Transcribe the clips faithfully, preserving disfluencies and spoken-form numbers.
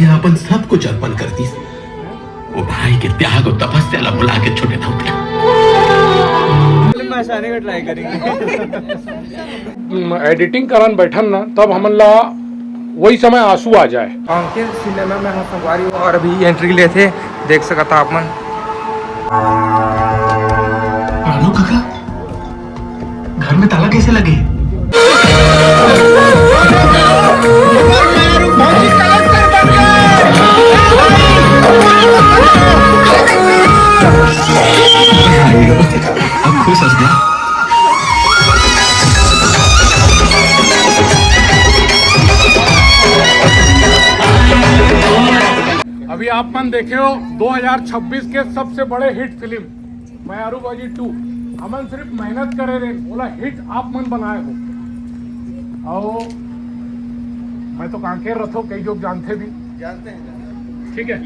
अपन सब कुछ अर्पण कर दिस। वो भाई के त्याग और तपस्या ला भुला के छोटे नौतिया। फिल्म में हंसाने का ट्राई करेंगे। एडिटिंग करन बैठन ना, तब हमन ला वही समय आंसू आ जाए। कांके सिनेमा में हम संगवारी हो और अभी एंट्री लेथे, देख सकता आप मन। रानू काका, घर में ताला कैसे लगे? अब खुश हंस दिया। अभी आप मन देखे हो दो हज़ार छब्बीस के सबसे बड़े हिट फिल्म मयारू भौजी टू। हमन सिर्फ मेहनत करे रहे, बोला हिट आप मन बनाए हो। और मैं तो कांकेर रथो, कई लोग जानते भी। ठीक है,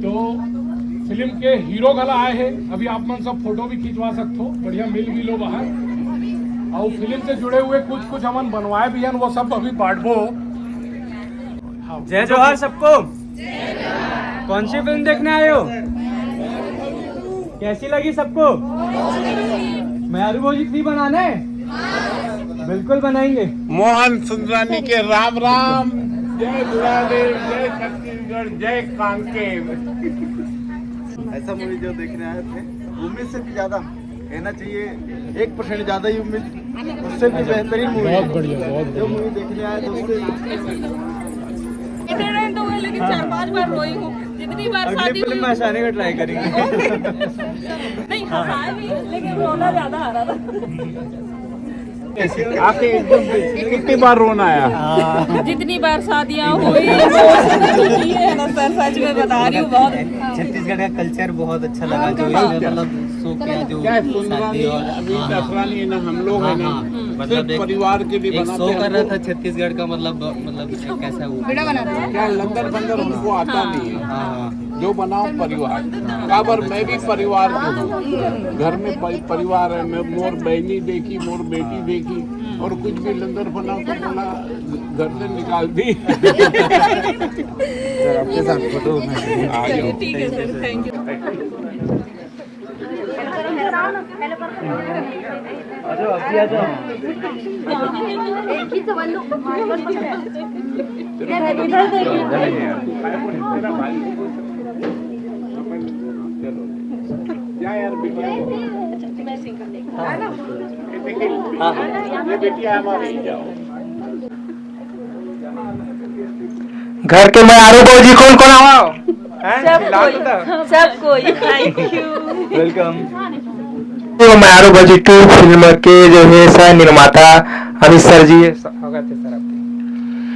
तो फिल्म के हीरो घला आए हैं, अभी आप मन सब फोटो भी खिंचवा सकते हो, बढ़िया मिल भी लो बाहर। और फिल्म से जुड़े हुए कुछ कुछ हमन बनवाए भी हैं, वो सब अभी बांटबो। हाँ, जय जोहार सबको। कौन सी फिल्म देखने आए हो? कैसी लगी सबको? मयारू भौजी थ्री बनाना है? बिल्कुल बनाएंगे। मोहन सुंदरानी के राम राम। जय बुढ़ादेव, जय छत्तीसगढ़, जय कांके। ऐसा मूवी जो देखने आए थे, उम्मीद से भी ज्यादा कहना चाहिए, एक परसेंट ज्यादा ही उम्मीद, उससे भी बेहतरीन मूवी। बहुत बढ़िया, बहुत जो मूवी देखने आए थे उससे एंटरटेन तो हुए, लेकिन चार पांच बार रोई हूँ। जितनी बार अगली शादी फिल्म हुई, में हंसाने का ट्राई करेंगे। नहीं हंसाए भी, लेकिन रोना ज्यादा आ रहा था। आपके एकदम कितनी बार रोना आया? जितनी बार शादियां हुई, ये है ना सर, सच में बता रही हूँ, बहुत छत्तीसगढ़ का कल्चर बहुत अच्छा लगा, जो हाँ। इसमें मतलब शो किया, जो क्या है, सुंदरानी, शादी और अभी दसरानी है ना, हम लोग है ना, हाँ, मतलब सिर्फ एक, परिवार के लिए एक बनाते शो हैं कर हम रहा लोग। था छत्तीसगढ़ का, मतलब मतलब कैसा वो क्या लंदर बंदर हमको आता नहीं है। हाँ, जो बनाओ परिवार, काबर मैं भी परिवार के हूँ। घर में परि-, परिवार है, मैं मोर बहनी देखी, मोर बेटी देखी, और कुछ भी लंदर बनाओ तो बोला घर से निकाल दी। आपके साथ फोटो आ जाओ। ठीक है सर, थैंक यू। क्या यार बिटिया, ये बिटिया हमारी, जाओ। घर के मयारू भौजी कौन कौन आवा? सब कोई, सब कोई, थैंक यू। वेलकम। तो मयारू भौजी टू फिल्म के जो है सह निर्माता अमित सर जी, स्वागत है सर आपके।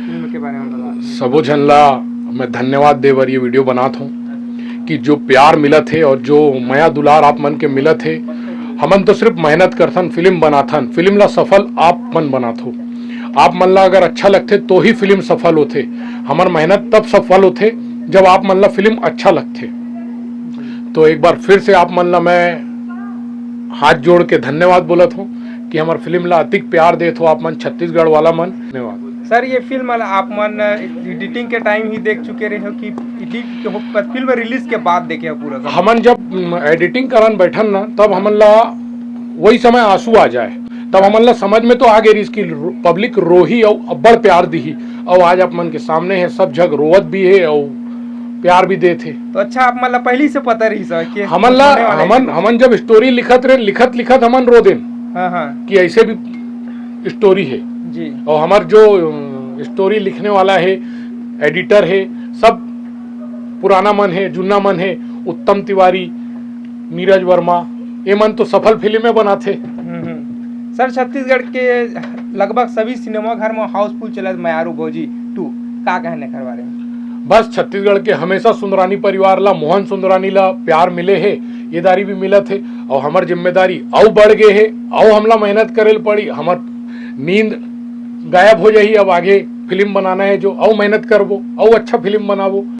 फिल्म के बारे में बताओ। सबो झन ला मैं धन्यवाद दे बर ये वीडियो बनात हूँ कि जो प्यार मिलत हे और जो मया दुलार आप मन के मिलत हे, हमन तो सिर्फ मेहनत करथन, फिल्म बनाथन, फिल्म ला सफल आप मन बनात हो। आप मन ला अगर अच्छा लगथे तो ही फिल्म सफल होथे। हमर मेहनत तब सफल होथे जब आप मन ला फिल्म अच्छा लगथे। तो एक बार फिर से आप मन ला मैं हाथ जोड़ के धन्यवाद बोलत हूँ कि हमर फिल्म ला अतिक प्यार देत हो आप मन, छत्तीसगढ़ वाला मन। धन्यवाद। सर, ये फिल्म आप मन एडिटिंग के टाइम ही देख चुके रहे हो कि एडिट के हो, फिल्म रिलीज के बाद देखे हो पूरा का? हमन जब एडिटिंग करन बैठन ना, तब हमन ला वही समय आंसू आ जाए, तब हमन ला समझ में तो आ गए रहिस कि पब्लिक रोही अउ अब्बड़ प्यार दिही। अउ आज आप मन के सामने है, सब झग रोवत भी है अउ प्यार भी देत हे। तो अच्छा, आप मतलब पहले से पता रही सर कि हमन ला होने वाला है हमन जो- हमन जब स्टोरी लिखत रहे, लिखत लिखत हमन रो देन हाँ, हाँ। कि ऐसे भी स्टोरी है। जी। और हमार जो अ, स्टोरी लिखने वाला है, एडिटर है, सब पुराना मन है, जुन्ना मन है, उत्तम तिवारी, नीरज वर्मा, ये मन तो सफल फिल्म में बनाथे। हम्म, हम्म। सर, छत्तीसगढ़ के लगभग सभी सिनेमा घर में हाउसफुल चलत मयारू भौजी टू, का कहने कर बारे में? बस छत्तीसगढ़ के हमेशा सुंदरानी परिवार ला, मोहन सुंदरानी ला प्यार मिले हे, ये दारी भी मिलत हे, और हमर जिम्मेदारी अउ बढ़ गए हे, अउ हमला मेहनत करे ल पड़ी, हमर नींद गायब हो जाही। अब आगे फिल्म बनाना है जो अउ मेहनत करबो, अउ अच्छा फिल्म बनाबो।